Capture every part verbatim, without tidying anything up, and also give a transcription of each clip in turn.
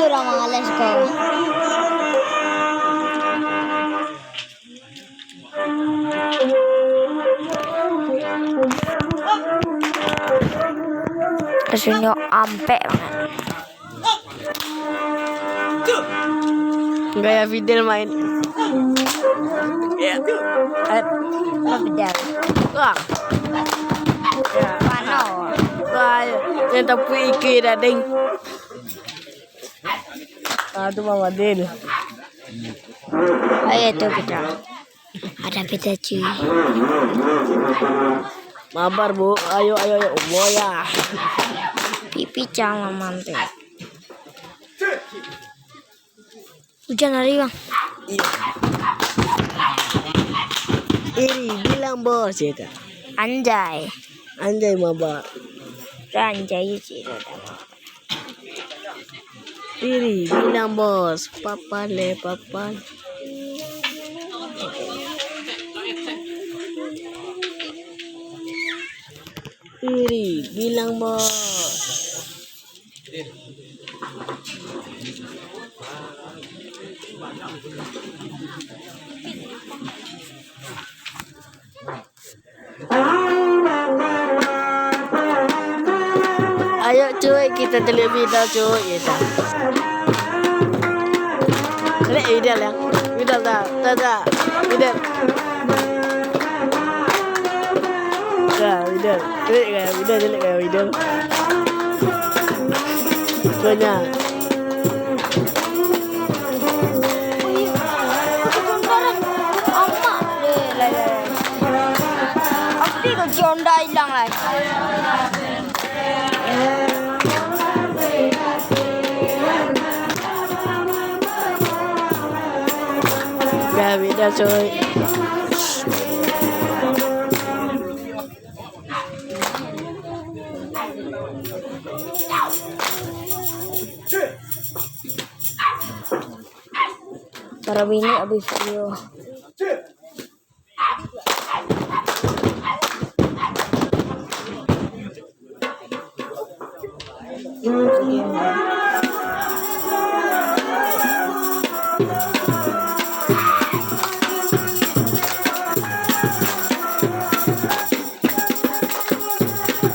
Urang males ko. Rasanyo ampek banget. Gaya Fidel main. Ya. Eh. Apa Fidel? Wah. Mano? Wah, yang tapi iki dah, ding. Ah, tu Bang Fadil. Ayo tu kita. Ada pita cuy. Mabar, Bu. Ayo, ayo, ayo. Boya. Pipi cang mamante. Hujan hari, Bang. Iya. Iri, bilang bos, ya, Kak. Anjay. Anjay, mabar. Anjay, sih. Iri, bilang bos, papan le, papan. Iri, bilang bos. Ayo cuy, kita cari Fidel cuy, kita. Cari Fidel yang, Fidel tak, tak, tak, Fidel. Dah, Fidel. Cari kan, Fidel, cari kan, Fidel. Banyak. Amak. Leh, leh, leh. Api ko Honda ilang lai. Dah, beda, coy. Para bini abis video.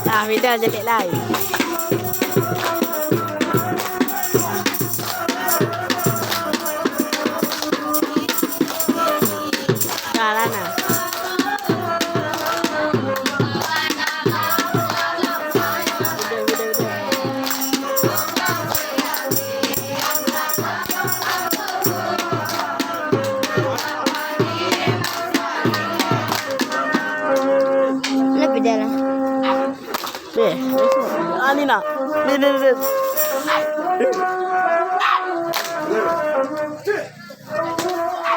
Ah, bida jelek lai. Dah lah nah. Udah, udah, udah. Lebih dalam. Eh, ah, ni nak. Ni, ni, ni.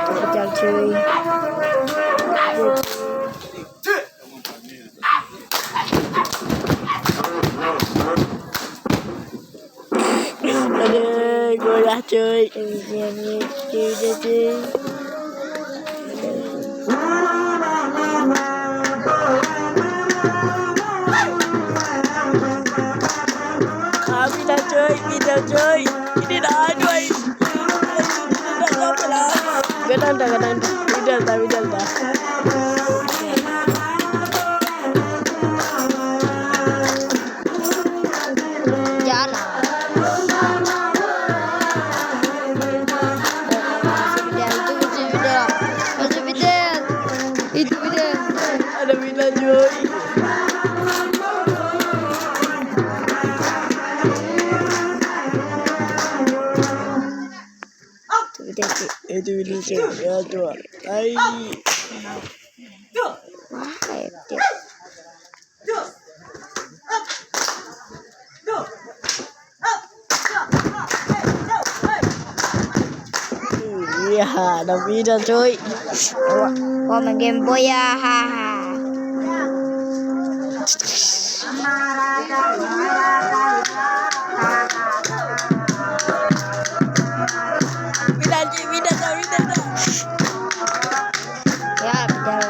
Pecah, cuy. Aduh, goyah, cuy. Ah, pindah, cuy, pindah, cuy. Ini dah, aduh, ai. Gadang dah, gadang dah. Middle dah, middle dah. Jalan. Itu middle, itu middle. Itu middle. Ada middle, cuy. Itu video cek. Itu video cek. Ya, tu. Ai. Wah, itu. Iya, ada video, cuy. Wah, wah, main Game Boy ya, haha. Pindah, Cik, pindah, tak, pindah, tak. Ya, pindah.